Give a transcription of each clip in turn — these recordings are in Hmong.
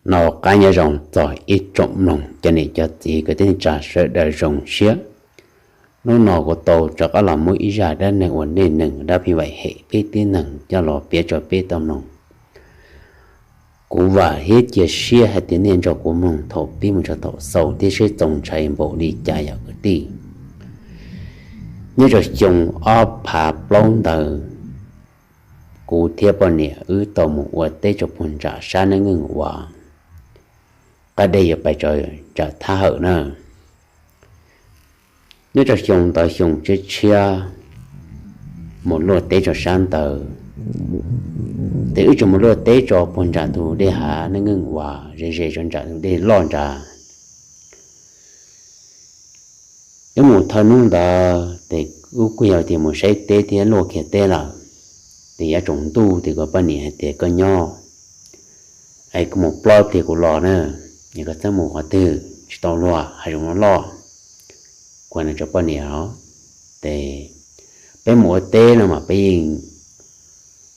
No qab nyob zoo txog ib tsoom mloog cov niam cov txiv kwv tij neej tsa sawv daws zoo siab. Hnub no kuv tau rov qab los muab ib zaj dab neeg uas nej neeg dab phim vaim hem peb tib neeg coj los piav rau peb tau mloog. Kuv vam thiab cia siab hais tias nej nrog kuv mloog thaum pib mus txog thaum xaus thiab seb txaus ntshai npaum li cas yom kwv tij. Nyob rau xyoo ob phav plaub ntawd, kuv thiab poj niam wb tau mus ua teb rau puag nram sab neej neeg uas qab dej yuav pais rau nram thab hawm na. Nyob rau xyoo ntawd xyoo tshiab tshiab, mus luaj teb rau sab ntawd, ces wb tseem mus luaj teb rau puag nram tus dej hav neej neeg uas ze ze rau nram tus dej loj nrad. Wb mus thawj hnub ntawd ces wb kuj yog tias mus saib teb thiab luaj kiag teb lawm. Ces yav tsaus ntuj ces kuv poj niam hais tias koj nyob, es kuv mus plob ib pliag kuv los na, es koj txhob mus qhov twg tsis tau luag hav zoov loj. Kuv hais no rau poj niam os, ces peb mus ua teb no mas peb yeej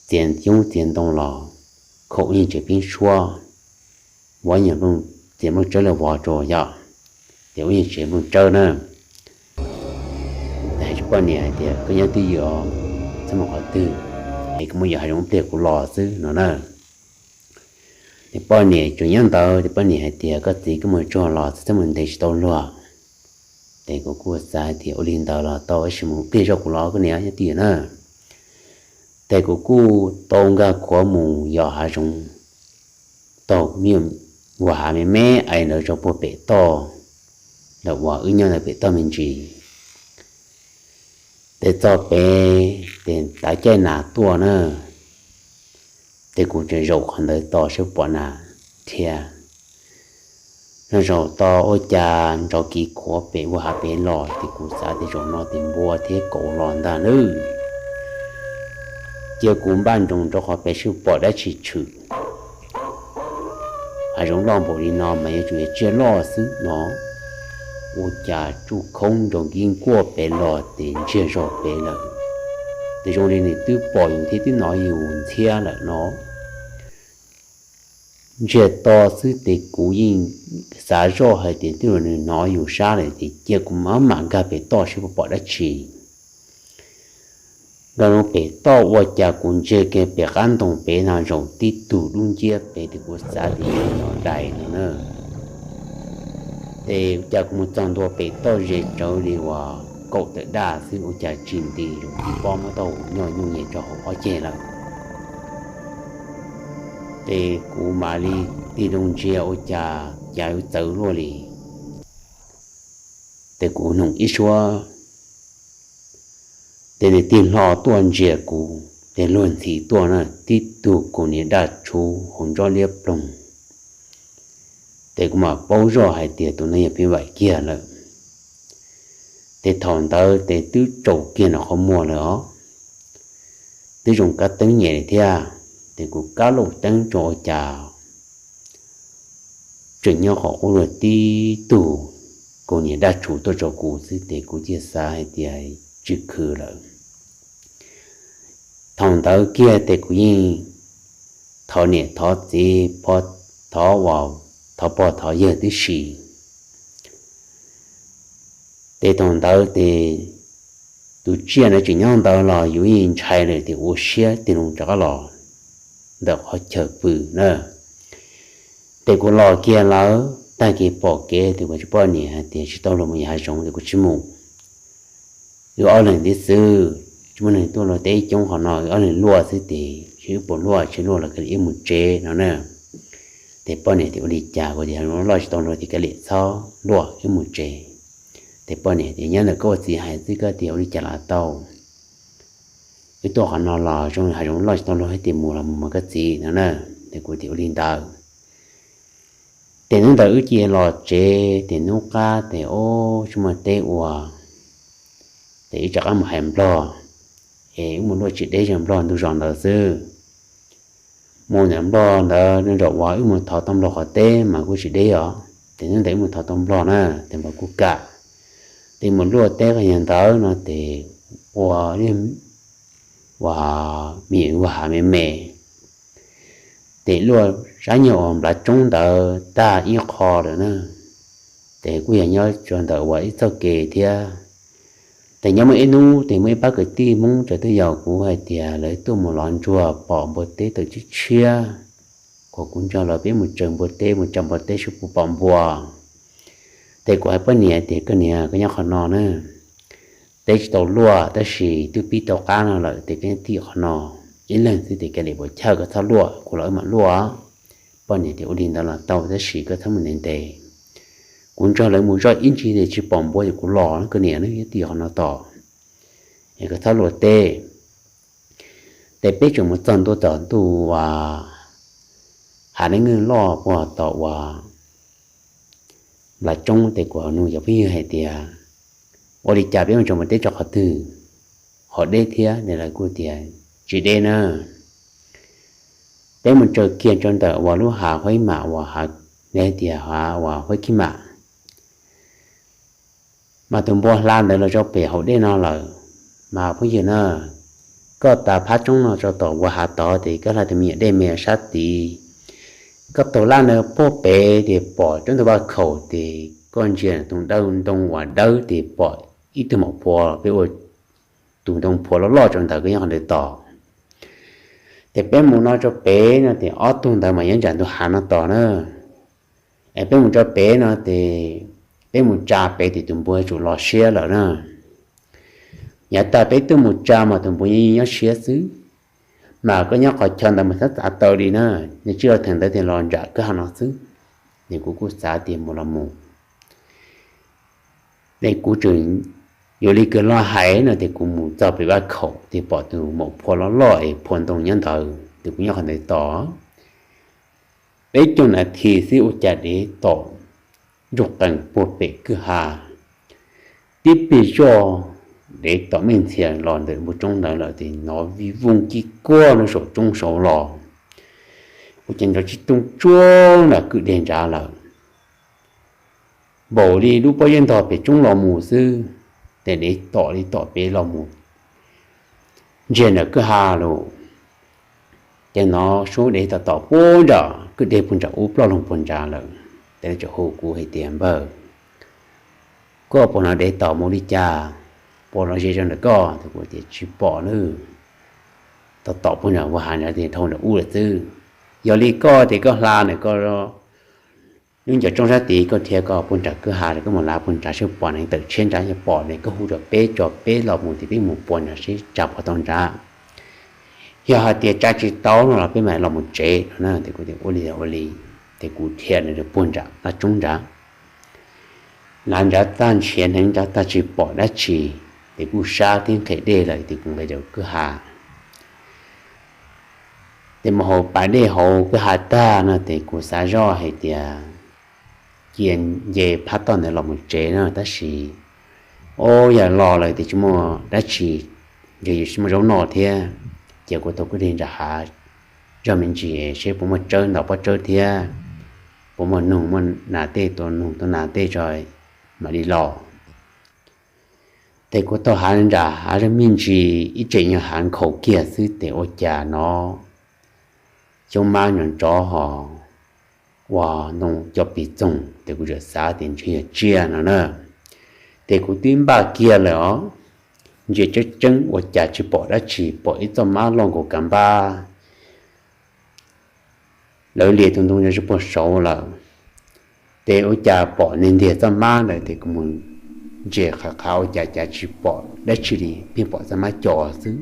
txiav xyoob txiav ntoo los khaum ib nyuag tsev pheeb suab, vov nyuag txiav nplooj tsawb los vov rau yom, ces ua ib nyuag tsev nplooj tsawb na. Ces hais rau poj niam hais tias koj nyob twj ywm os, txhob mus qhov twg, es kuv mus yos hav zoov ib pliag kuv los xwb no na. Ces poj niam tseem nyob ntawd ces poj niam hais tias koj txiv, koj mus tsuag los txhob mus ntev tsis tau luag. Ces kuv kuj xav hais tias ua li ntawd los tau, tab sis mus pliag zog kuv los koj niam nyob twj ywm na. Ces kuv kuj tau nkag khuav mus yos hav zoov, taug me nyuam hav me me ntawd rau puag pem toj, ntawm uas wb nyob ntawd pem toj me ntsis. Ces txog pem ces tav caij nas tuaj na, ces kuv tseem zaum qhov ntawd tos seb pom nas thiab. Nyob zaum tod ua cas nrov kiv khuav pem ua hav pem los, ces kuv xav tias zaum no ces npua thiab kauv los ntag nawb. Cia kuv npaj nroos rau qhov pem seb pom dab tsi tshwm. Hav zoov loj npaum li no mas yuav tsum yog tsiaj loj xwb no. Ua cas tsuj khoob nrov kiv nkuaj pem los ces ntsiag zog pem lawm, ces zoo li nws twb pom yus thiab twb hnov yus ntxhiab lawm no. Ntsiag to xwb ces kuv yeej xav zoj hais tias twb yog nws hnov yus sab lawm ces cia kuv mam nkag pem toj seb puas pom dab tsi. Nkag pem toj ua cas kuv ntsia kiag pem qab ntoo pem no zaum tib tug dub nciab pem, ces kuv xav tias yog dais no na. Ces ua cas kuv mus txog ntua pem toj ze tsawv li uas kaum tawm daj xwb, ua cas tsis nti, zaum tib pob muab taub hau nyo nyuj nyem rau hauv ob ceg lawm. Ces kuv mam li tig loo ntsia ua cas cas yuav txawv luaj li. Ces kuv nug ib suab, ces nws tig hlo tuaj ntsia kuv, ces luag ntxhi tuaj na, tib tug kaus hniav daj tshuv hauv ntsob liab ploog. Ces kuv mam paub zoj hais tias tus no yog phim vaim kiag lawm. Ces thaum ntawd ces twb tsaus kiag nram qhov muag lawm os, twb zoo kab teeb nyem li thiab. Ces kuv kab lauj teeb rau ua cas tseem nyob qhov qub luag tib tug kaus hniav daj tshuv tuaj rau kuv xwb, ces kuv thiaj xav hais tias tsis khwv lawm. Thaum ntawd kiag ces kuv yeej thov niam thov txiv, thov, thov pog thov yawg tib si. Ces thaum ntawd ces tus tsiaj ntawd tseem nyob ntawd los yus yeej ntshai lawm, ces ua siab tig loo rov qab los ntawm qhov chaw pw na. Ces kuv los kiag lawm, tag kis pom kev ces kuv hais rau poj niam hais tias tsis tau luag mus yos hav zoov, ces kuv tsis mus. Wb ob leeg ntxiv xwb, tsis muaj neeg tuaj luaj teb coob qhov no, wb ob leeg luaj xwb ces wb puas luaj tsis luaj los kav liam wb mus tsev no na. Ces poj niam tias ua li cas, kuv tias hav zoov loj tsis tau luag ces kav liam txhob luaj wb mus tsev. Ces poj niam tias nyob ntawm koj ua txiv hais xwb, koj tias ua li cas los tau, wb tuaj qhov no los zoo hav zoov loj tsis tau luag thiab, tias mus los mus mas koj txiv no na. Ces kuv tias ua li ntawd. Ces hnub ntawd wb cia li los tsev, ces hnub qab ces ob tsis muaj teb ua, ces wb rov qab mus hais nplog, es wb mus luaj tsev deb zog nplog ntug zos ntawd xwb. Mus ntawm nplog ntawd nraum uas wb mus thov tau nplog qhov teb mas kuj tsis deb os, ces hnub ntawd wb mus thov tau nplog na, ces nplog kuj kam. Ces mus luaj teb qhov nyuag ntawd no ces ua, ua me nyuam ua hav me me, ces luaj sab nyuag uas nplav tsoob ntawd tag ib qho lawm na. Ces kuj yog nyob rau ntawm uas ib txoj kev thiab. Ces nyob muaj ib hnub ces muaj ib pab kwv tij Hmoob txawm tuaj yaum kuv hais tias lawv tuaj mus lov ntsuag pom npua teb tawm tshiab tshiab, kom kuv nrog lawv peb mus tsaws npua teb, mus tsa npua teb seb puas pom npua. Ces kuv hais poj niam tias, koj niam, koj nyob qhov no na, teb tsis tau luaj tab sis twb pib tau qab no lawm ces koj nyob tim qhov no ib leeg xwb ces kav liam puas chawj, koj txhob luaj, kuv los wb mam luaj. Poj niam tias, ua li ntawd los tau tab sis koj txhob mus ntev ntev, kuv nrog lawv mus zoj ib ntsis ces tsis pom npua ces kuv los, koj niam, nyob tim qhov no tos, es koj txhob luaj teb. Ces peb tseem mus txog ntua tom ntuj uas hav dab neeg loj puag tom uas nplav tsoob ces kuv nug cov phooj ywg hais tias, ua li cas peb mus tsaws npua teb rau qhov twg, hav deb thiab? Ces lawv kuj tias, tsis deb na, peb mus tsaws kiag rau ntawm uas lub hav Huaib Mam uas, hais tias hav uas Huaib Khib Mam, mas tus npua hla ntawd los rau pem hauv dej no lawm. Mas phooj ywg na, koj tav phab tsoob no rau tom uas hav tod ces koj hla tus me nyuam dej me sab tid, koj taug laj ntawd puag pem ces pom roob ntug vaj khaum ces koj ntsia tus ntoo uas dawb ces pom ib tug maum phua, peb ua tus ntoo phua loj loj rau ntawd, koj nyob qhov ntawd tos. Ces peb mus no rau pem no ces ob tug ntawd mas nyob nram ntug hav no tos na. Es peb mus rau pem no ces peb mus tsa pem ces tus npua yuav tsum los siab lawm na. Yav tas peb twb mus tsa mas tus npua yeej nyob siab xwb. Mas koj nyob qhov chaw ntawd mas txhob txav taw li na, nws tsis los theem ntawd ces los nram kwj ha no xwb. Ces kuv kuj xav tias mus los mus, es kuv tseem yuav li kws loj hais no ces kuv mus txog pem vaj khaum ces pom tus maum phua loj loj es phua ntoo nyob ntawd ces kuv nyob qhov ntawd tos. Peb caug nas this xwb ua cas dev tom ntsug qees puag pem kwj ha, tib pliag zoj dev tom me ntxhias los ntawm npua tsoob ntawd lawm ces nov vij vooj kib kuag nram saum tsoob saud los. Ua cas nrov tsis tooj tsuag nram kwj deg nrad lawm. Npaum li lub pob zeb ntog pem tsoob los mus xwb, ces dev tom li tom pem los mus ntsiag nram kwj ha lawm. Ces nov suab dev tom tom puag nram kwj deg puag nram ub ploj loo puag nrad lawm. Ces txawm hu kuv hais tias, npawg, koj puas hnov dev tom mus li cas? Puas los ze rau ntawm koj? Kuv tias tsis pom lawm, tom tom puag nram vaj hav nrad ces dhau nram ub lawm xwb. Yog li koj ces koj hla ntawm koj lub ncov tsoob sab tid, koj dhia koj puag nram kwj ha, koj mus lav puag nrad seb pom, neeg tawm tshiab nrad, yog pom ne koj hu rau peb tso peb los mus ces peb mus puag nrad seb tsa puas tau nrad. Yog hais tias tsa tsis tau no los peb mam los mus tsev no na. Ces kuv tias ua li ua li, ces kuv dhia ntawd puag nram laj tsoob nrad. Lav nrad tag nrhiav hneev nrad tag tsis pom dab tsi, ces kuj sab thiab nqhis dej lawm ces kuv nqis rau kwj ha. Ces mus hauv pas dej hauv kwj ha tag no ces kuv xav zoj hais tias cia nce phab toj ntawd los mus tsev no tab sis, o, yog los lawm ces tsis muaj dab tsi, ntshe yuav tsis muaj zaub noj thiab. Ces kuv taug kwj deg nram hav zog me ntsis seb puas muaj tsawb ntaus pob tsawb thiab, puas muaj noog muaj nas tej, tua noog tua nas tej tso mam li los. Ces kuv taug hav nram hav zog me ntsis ib tseem nyuag hav nkhaus kiag xwb ces ua cas nov xyoob mab nrov nrov ho ua ntoo co pis txoog, ces kuv txawm xav tias ntshe yog tsiaj no na. Ces kuv twb npaj kiag lawm os, ntsia tseeb tseeb ua cas tsis pom dab tsi, pom ib txoj mab loj nkaus kav npab lawv lias tus ntoo ntsia puag saud lawm. Ces ua cas pom nws ntiag txoj mab ntawd ces kuv mus ntsia qhav qhav ua cas cas tsis pom dab tsi li, pheej pom txoj mab co xwb.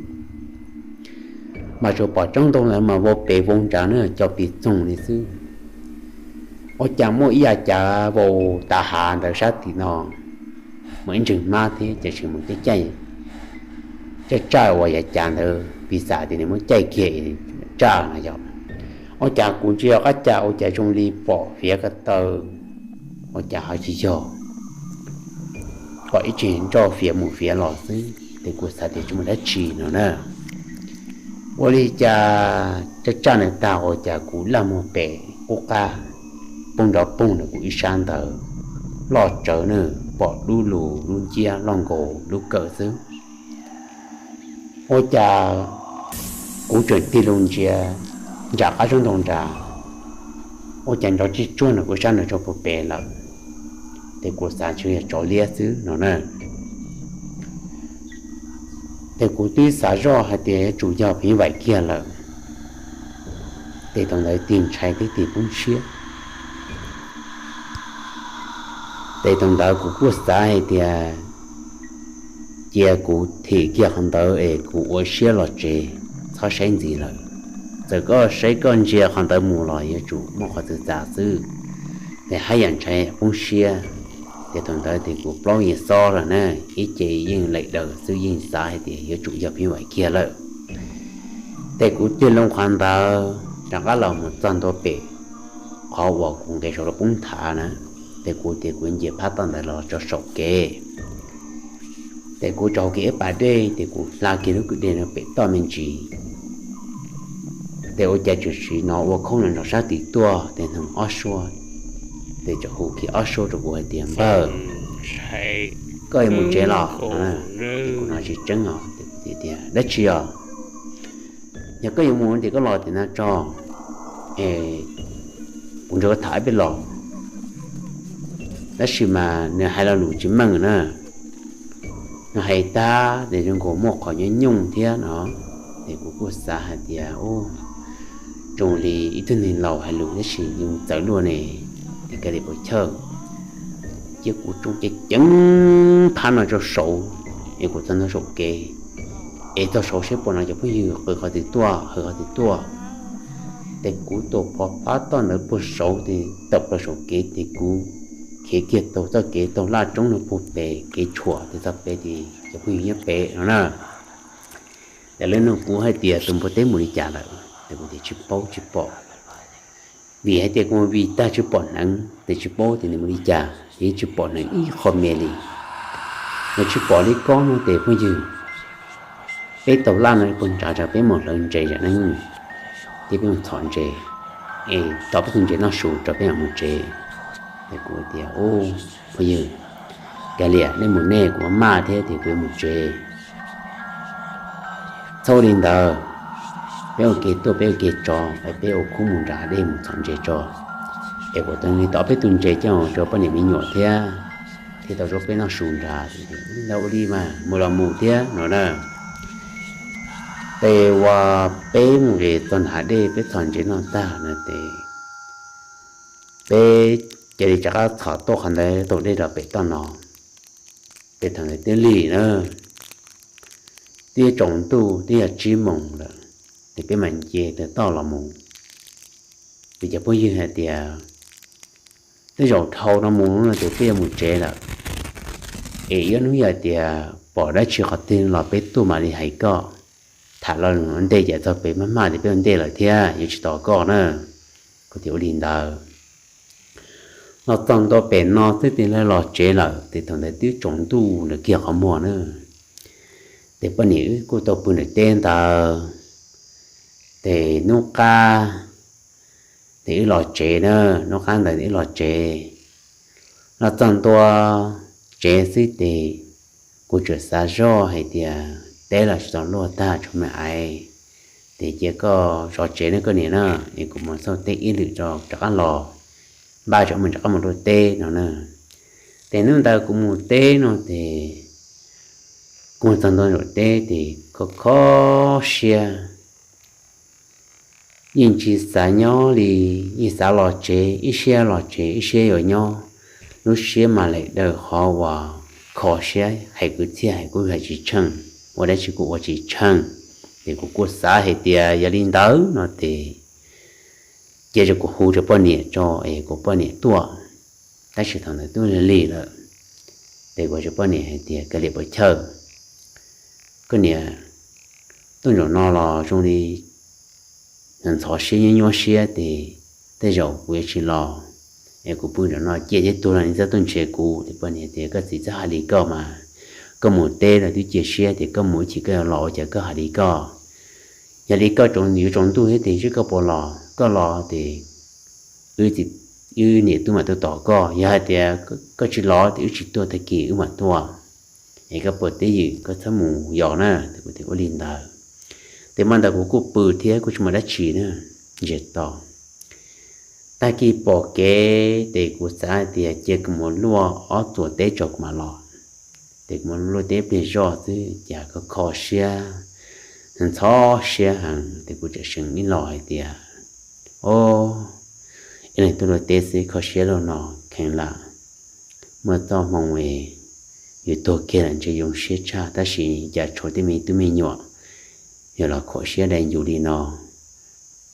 Mas tsuas pom tsob ntoo ntawd mas vau pes vau nrad na, co pis txoog li xwb. Ua cas muaj ib yav cav vau tav hav ntawd sab tim no, mus ib ntseeg hmab thiab ces tsis mus caij caij, caij tsaj uas yav cav ntawd piv xam tias nws muab caij kiag tsaj no yog. Ua cas kuv ntsia qab cas ua cas zoo li pom fiav ko taw, ua cas ho tsis yog, pom ib tseeg nroj fiav mus fiav los xwb ces kuv xav tias tsis muaj dab tsi no na. Ua li cas caij tsaj ntawd tag ua cas kuv laj muag pem qub qab, poob nrov poog ntawm kuv ib sab ntawd, loj tsawv na, pom dub lug lub nciab loj nkaus lub kawm xwb. Ua cas kuv tseem tig loo ntsia nram qab tsob ntoo nrad, Ua cas nrov tsis tsuag no kuv sab nws rau puag pem lawm. Ces kuv xav ntshe yog tsov liab xwb no na. Ces kuv twb xav zoj hais tias yuav tsum yog phim nyuj vais kiag lawm. Ces thaum ntawd tig ntshai thiab tig poob siab. Ces thaum ntawd kuv kuj xav hais tias cia kuv thim kiag qhov ntawd es kuv ua siab los tsev, txhob saib ntxiv lawm. Txawm koj saib koj ntsia qhov ntawd mus los yuav tsum muaj qhov txawv txav xwb. Ces haj yam ntshai poob siab. Ces thaum ntawd ces kuv plaub yeej xob lawm na, ib ce yeej laim daws xwb, yeej xav hais tias yuav tsum yog phim nyuj vais kiag lawm. Ces kuv tig loo qhov ntawd rov qab los mus txog ntua pem qhov uas kuv nqes saud los poob nthav na. Ces kuv tias kuv nce phab toj ntawd los tso saum kev. Ces kuv tso hauv kiag ib pas dej, ces kuv hla kiag lub kwj deg no pem toj me ntsis. Ces ua cas tshwm sim hnov ua khoob los nrog sab tim tuaj, ces hnov ob suab. Ces txawm hu kiag ob suab rau kuv hais tias, Npawg, koj yuav mus tsev los? Ces kuv hnov tsis tseeb os, ces kuv tias, Dab tsi os? Yog koj yuav mus ces koj los tim no tso, es kuv nrog koj tham ib pliag los. Tab sis mas nws hais lo lus tsis meej na. Nws hais tag ces zoo nkaus muaj qhov nyob nyooj thiab no. Ces kuv kuj xav hais tias, Ub, zoo li ib tug neeg laus hais lus, tab sis yus txawv luaj ne, ces kav liam puas chawj. Cia kuv tsoo ceev ceev phab no rau saud, es kuv txog ntua saum kev, es txog saud seb puas hnov cov phooj ywg qw qhov twg tuaj, hawm qhov twg tuaj. Ces kuv tuam phov phab toj ntawd puag saud, ces tawm plaws saum kev, ces kuv khiav kiag taug txoj kev taug laj roob no puag pem kev tshuam, ces txog pem ces cov phooj ywg nyob pem no na. Ces lawv nug kuv hais tias, Tus npua teb mus li cas lawm? Ces kuv tias, Tsis paub, tsis pom. Vim hais tias kuv mus vij tag tsis pom hneev, ces tsis paub tias nws mus li cas, ces yeej tsis pom hneev ib qho me li. Yog tsis pom li koj no ces phooj ywg, peb taug laj no puag nrad rau peb mus hlawv ntses zam neeb, ces peb mus txhom ntses, es tau peb tus ntses noj su rau peb mam mus tsev. Ces kuv tias, Ub, phooj ywg, kav liam, nej mus nej, kuv maj maj thiab ces kuv yuav mus tsev. Txhob ua li ntawd, peb ua ke tuaj peb ua ke tso, es peb ua khub mus nram dej mus txhom ntses tso, es kuv tau li tom peb tus ntses coj rau poj niam me nyuam thiab, thiaj tau rau peb noj su nrad. Ntawd ua li mas mus los mus thiab no na. Ces uas peb mus nqis txog nram dej peb txhom ntses noj tag no ces peb cia li rov qab txhom tuaj qhov ntawd taug dej rau pem toj no. Ces thaum ntawd twb lig na, twb yuav tsaus ntuj twb yog tsib moos lawm, ces peb mam nce tau toj los mus. Ces cov phooj ywg hais tias, Tej zaum dhau no mus no ces peb yuav mus tsev lawm, es ib hnub yog tias pom dab tsi qhov twg los peb tuaj mam li hais koj. Tham los ua ntej ces txog pem maj maj ces peb ua ntej lawm thiab yuav tsis tos koj na. Kuv tias, Ua li ntawd. Los txog ntua pem no xwb ces lawv los tsev lawm, ces thaum ntawd twb tsaus ntuj lawm kiag qhov muag na. Ces poj niam wb kuj tau pw nram teb ntawd, ces hnub qab ces wb los tsev na, hnub qab ntawd wb los tsev. Los txog ntua tsev xwb ces kuv tsuas xav zoj hais tias teb los tsis tau luaj tag, tshuav me aiv, ces cia koj zov tsev na koj niam na, es kuv mus xauj teb ib lwm rau rov qab los, npaj tsam mus rov qab mus rau teb no na. Ces hnub ntawd kuv mus teb no ces kuv mus txog ntua nram teb ces kho kho siab, yeej tsis xav nyob li, yeej xav los tsev, ib siab los tsev ib siab yuav nyob, lub siab mas laim daws qhov uas kho siab, hais kwv txhiaj hais kuj hais tsis tsheej, ua dab tsi kuj ua tsis tsheej. Ces kuv kuj xav hais tias yog li ntawd no ces cia kuv hu rau poj niam tso es kuv poj niam tuaj, tab sis thaum ntawd twb lig lawm. Ces kuv hais rau poj niam hais tias, Kav liam puas chawj, koj niam, tuaj nraum no los zoo li ntxhov siab nyuaj nyuaj siab ces tej zaum kuv yuav tsis los, es kuv pw nraum no cia thiab tuag los nej txhob tuaj ntshe kuv. Ces poj niam tias, Koj txiv txhob hais li koj mas, koj mus teb los twb cia siab tias koj mus ib chim koj yuav los, ua cas koj hais li koj? Yog li koj yuav tsaus ntuj thiab ces seb koj puas los, koj los ces wb niam twb mam tuaj tos koj, yog hais tias koj tsis los ces wb tsis tuaj, tag kis wb mam tuaj. Es koj puas teb ywm, koj txhob mus yos na. Kuv tias, Ua li ntawd. Ces hmo ntawd kuv kuj pw thiab kuj tsis muaj dab tsi na, ntsia to. Tag kis pom kev ces kuv xav hais tias cia kuv mus luaj ob txuas teb tso kuv mam los. Ces kuv mus luaj teb pliag zoj xwb cas kho kho siab, ntxhov siab heev ces kuv tseem seev ib los hais tias, o, ib leeg tuaj luaj teb xwb kho siab luaj no kheev lam muaj txoj hmoo es yus tuag kiag lawm ntshe zoo siab tshaj, tab sis cas tshuav tej me tub me nyuam yog los khuam siab dai yus li no,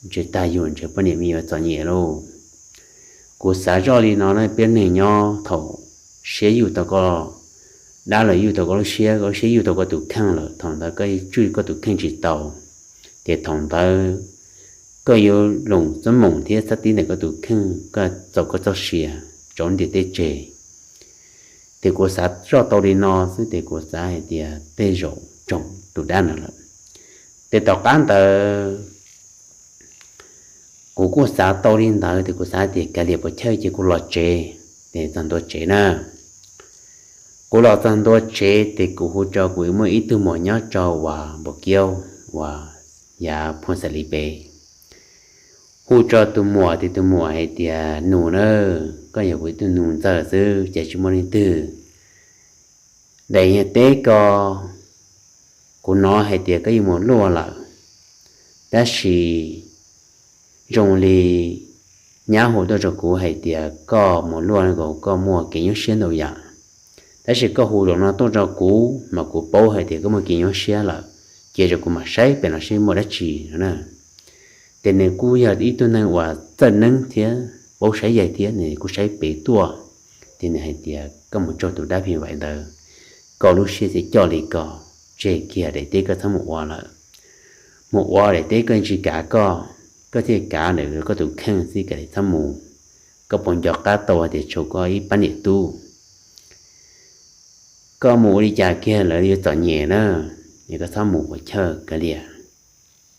ntshe tag yus ntshe poj niam me nyuam txom nyem lauj. Kuv xav zoj li no na, peb neeg nyob thaum siab yuj tau koj, dab los yuj tau koj lub siab, koj lub siab yuj tau koj tus kheej lawm, thaum ntawd koj yuav tswj koj tus kheej tsis tau, ces thaum ntawd koj yuav loos txoj moom thiab txhob tib ntawm koj tus kheej, koj txaus koj txoj sia, rau ntiaj teb tseg. Ces kuv xav zoj tau li no xwb ces kuv xav hais tias tej zaum tsoom tus dab no lawm. Ces tom qab ntawd kuv kuj xav tau li ntawd ces kuv xav tias kav liam puas chawj ces kuv los tsev. Ces txog ntua tsev na, kuv los txog ntua tsev ces kuv hu rau kuv muaj ib tug muam nyob rau uas Npaum Kiaub uas yav Phoos Xais Lis pem. Hu rau tus muam ces tus muam hais tias, nus na, koj yog kuv ib tug nus ntxawg xwb ces tsis muaj leej twg daim yog teb ko. Kuv hnov hais tias koj yuav mus luaj lawm, tab sis zoo li nyab hu tuaj rau kuv hais tias koj mus luaj ko koj muaj kev nyuaj siab ntau yam, tab sis koj hu zaum no tuaj rau kuv mas kuv paub hais tias koj muaj kev nyuaj siab lawm, cia rau kuv mam saib pem no saib muaj dab tsi no na. Ces nws kuj yog ib tug neeg uas txawj neeb thiab paub saib yaig thiab, nws kuj saib pem tuaj, ces nws hais tias koj mus raug tus dab phim vaim ntawd, koj lub siab thiaj coj li ko, tseg kiag daim teb koj txhob mus ua lawm. Mus ua daim teb koj tsis kav koj, koj thiaj kav ntawm koj tus kheej xwb, kav liam txhob mus. Koj puas nco qab tau hais tias tshuav koj ib pab niam tub? Koj mus ua li cas kiag lawv yuav txom nyem na, es koj txhob mus puas chawj kav liam.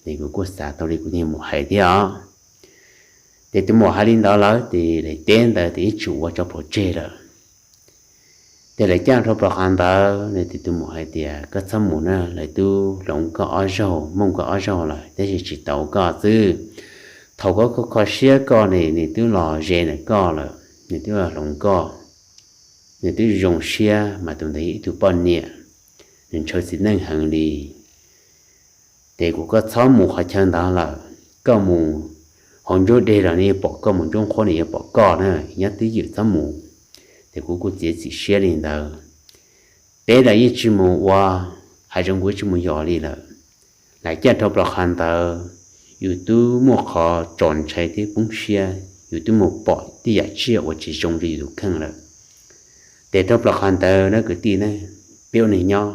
Ces kuv kuj xav tau li kuv niag muam hais thiab os. Ces tus muam hais li ntawd lawm ces daim teb ntawd ces ib txwm ua tso plhuav tseg lawm. Ces lawv caj rau plawv qhov ntawd no ces tus muam hais tias koj txhob mus na, lawv twb hloov koj ob zaug, mooj koj ob zaug lawm tab sis tsis tau koj xwb. Thaum koj kho siab koj ne, nws twb los ze ntawm koj lawm, nws twb los hloov koj, nws twb zoo siab mas tus ntawd yog ib tug poj niam, nws ntshaw txiv neej heev li. Ces kuv, koj txhob mus qhov chaw ntawd lawm, koj mus hauv nruab deg los nws yuav pom koj, mus nruab nqhuab nws yuav pom koj na, nyob twj ywm txhob mus. Ces kuv kuj txiav txim siab li ntawd. Peb los yeej tsis mus ua, hav zoov kuv tsis mus yos li lawm. Lawv caj rau plawv qhov ntawd, yus twb muaj qhov txaus ntshai thiab poob siab, yus twb mus pom tej yam tsiaj uas tsis zoo rau yus tus kheej lawm. Ces rau plawv qhov ntawd na kwv tij ne, peb ua neeg nyob,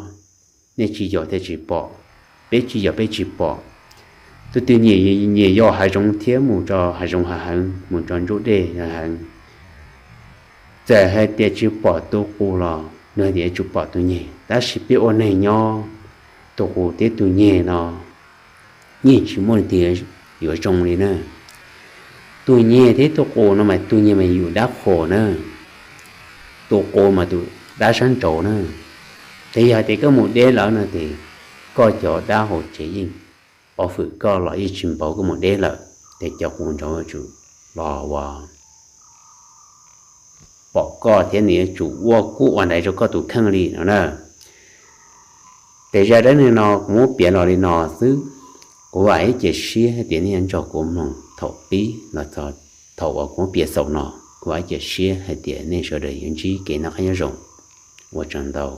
nej tsis yos thiaj tsis pom, peb tsis yos peb tsis pom. Tus twg nyiam, nyiam yos hav zoov thiab mus rau hav zoov hav heev, mus rau nruab dej hav heev, txawm hais tias tsis pom tus qus los nws hais tias yuav tsum pom tus nyeg, tab sis peb ua neeg nyob, tus qus thiab tus nyeg no yeej tsis muaj leej twg yuav zoo li na. Tus nyeg thiab tus qus no mas tus nyeg mas yus dab qhuas na, tus qus mas tus dab sab nraud na. Ces yog hais tias koj mus deb lawm no ces koj cov dab hauv tsev yeej pov fwm koj los yeej tsis npaum koj mus deb lawm, ces cov qus nraud yuav tsum los ua pom koj thiab nws yuav tsum ua kub ua ntaiv rau koj tus kheej li no na. Ces zaj dab neeg no kuv muab piav los li no xwb. Kuv vam ib ce siab hais tias nej yuav nrog kuv mloog thaum pib los txog thaum uas kuv muab piav xaus no. Kuv vam ib ce siab hais tias nej sawv daws yuav ntsib kev noj qab nyob zoo. Ua tsaug ntau.